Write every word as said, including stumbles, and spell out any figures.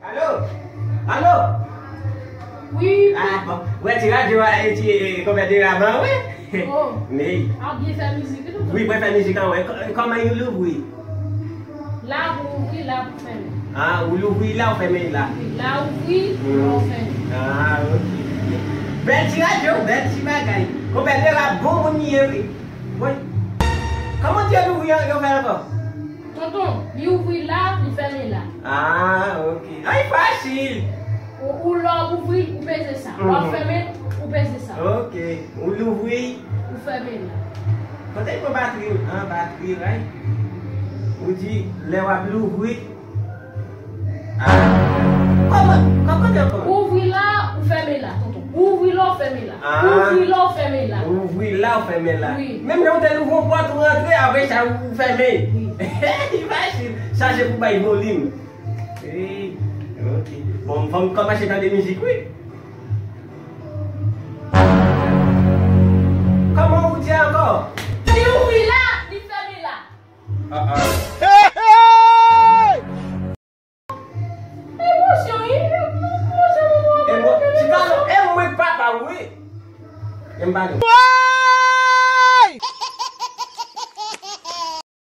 Alo? Alo? Wi. Ah, bon. Wè ti radyo a, e ti, e, konpè de ravan, wi. Oh. Wi. A byen fè mizik, wi, tonton. Wi, mwen fè mizik an, wè. Kò-, kòman ou louvri? La pou ouvri, la pou fèmen. Ah, ou louvri la, ou fèmen la. Wi, la ouvri, hmm, la ou fèmen. Ah, ok. Bèl ti radyo, bèl ti bagay. Konpè de ravan, bon moun li ye, wi. Wi. Kòman di louvri an, yo fè ankò? Tonton, li ouvri la, li fèmen la. Ah, ok. Ay, fasil. Ou, ou lè w ouvri, ou peze sa. Lè w, mhm, fèmen, ou peze sa. Ok. Ou louvri. Ou fèmen la. Kote l pran batri? Ah, batri, right? Ou di, lè w ap louvri. Ah. Kòman? Kòman kote ankò? Ou ouvri la, ou fèmen la, tonton. Ou ouvri la, ou fèmen la. Ah. Ou ouvri la, ou fèmen la. Ou ouvri la, ou fèmen la. Wi. Menm jan ou te louvri yon pòt, ou rantre, apre sa, ou fèmen. Wi. Imajine, sa se pou bay volim. Wi. Ok. Bon, fò m kòmanse tande mizik, wi. Kòman ou di ankò? Li ouvri la, li fèmen la. Ah, ah. Emosyon, wi. Emosyon, emo-, ti talon, e mwen k papa w, wi. E m pa nou.